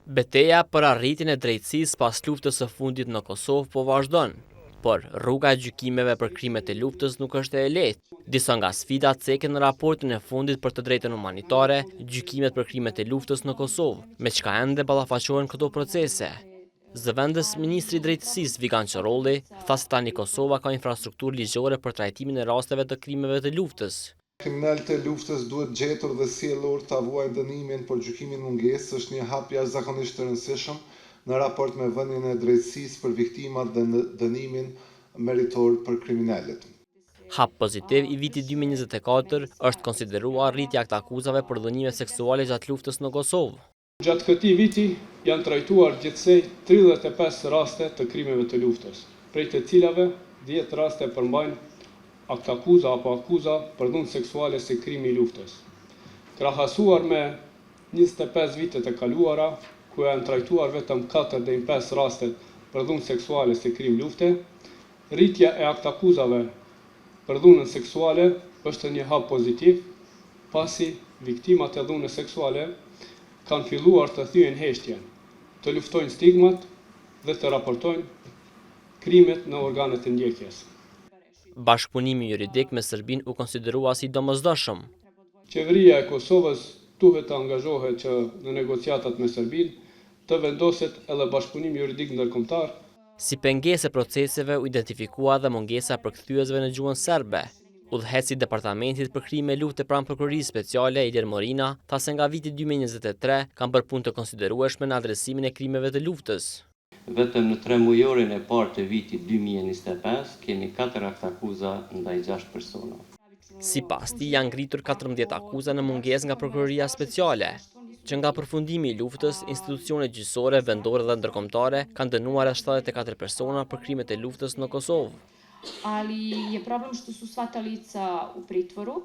Beteja për arritjen e drejtësisë pas luftës së fundit në Kosovë po vazhdon. Por, rruga e gjykimeve për krimet e luftës nuk është e lehtë. Disa nga sfidat ceken në raportin e fundit për të drejtën humanitare, gjykimet për krimet e luftës në Kosovë, me çka ende ballafaqohen këto procese. Zëvendës ministri i Drejtësisë Vigan Qorolli tha se tani Kosova ka infrastrukturë ligjore për trajtimin e rasteve të krimeve të luftës. Kriminelët e luftës duhet gjetur dhe sjellur ta vuajnë dënimin, por gjykimi në mungesë është një hap jashtëzakonisht i rëndësishëm në raport me vënien e drejtësisë për viktimat dhe dënimin meritor për kriminelët. Hap pozitiv i vitit 2024 është konsideruar rritja e aktakuzave për dhunime seksuale gjatë luftës në Kosovë. Gjatë këtij viti janë trajtuar gjithsej 35 raste të krimeve të luftës, prej të cilave 10 raste përmbajnë aktakuza apo akuza për dhunë seksuale si krimi i luftës. Krahasuar me 25 vitet e kaluara, ku janë trajtuar vetëm 4 deri në 5 rastet për dhunë seksuale si krim lufte, rritja e aktakuzave për dhunën seksuale është një hap pozitiv, pasi viktimat e dhunës seksuale kanë filluar të thyejnë heshtjen, të luftojnë stigmat dhe të raportojnë krimet në organet e ndjekjes. Bashkëpunimi juridik me Serbinë u konsiderua si i domosdoshëm. Qeveria e Kosovës duhet të angazhohet që në negociatat me Serbinë të vendoset edhe bashkëpunim juridik ndërkombëtar. Si pengesë e proceseve u identifikua edhe mungesa e përkthyesve në gjuhën serbe. Udhëheqësi i Departamentit për Krime Lufte pranë Prokurorisë Speciale, Ilir Morina, tha se nga viti 2023 kanë bërë punë të konsiderueshme në adresimin e krimeve të luftës. Vetëm në tre mujorin e parë të vitit 2025 kemi 4 aktakuza ndaj 6 persona. Sipas tij janë ngritur 14 akuza në mungesë nga Prokuroria Speciale. Që nga përfundimi i luftës, institucionet gjyqësore, vendore dhe ndërkombëtare kanë dënuar 74 persona për krimet e luftës në Kosovë. Ali je problem što su sva ta lica u pritvoru.